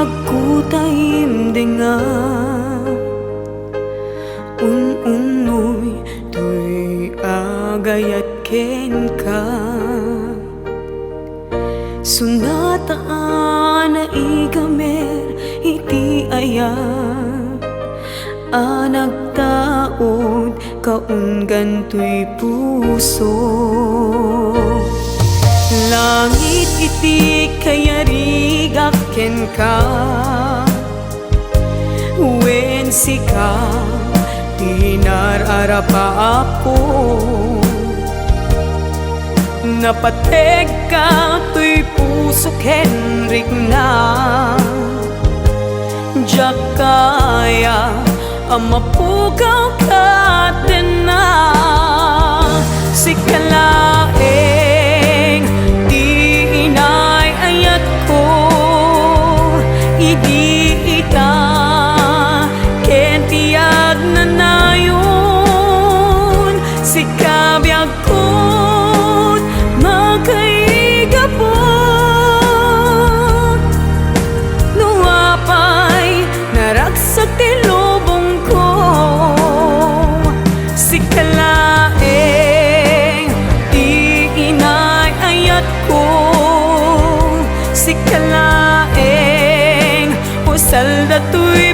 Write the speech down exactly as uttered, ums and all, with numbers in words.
Agkutaim denga, un-unnoy toy agayat kenka. Sunata a naigamer iti ayat a nagtaud kaunggan toy puso. Langit iti kayarigak kenka, wen sika ti nar-arapaapko. Napategka toy puso ken rikna. Diak kaya a mapukaw ket tenna. Sika laeng ti inay-ayatko idi ita ken ti agnanayon. Sika biag ket makaigapu. No apay naragsak ti lubongko, sika laeng ti inay-ayatko. Sika laeng, usalda toy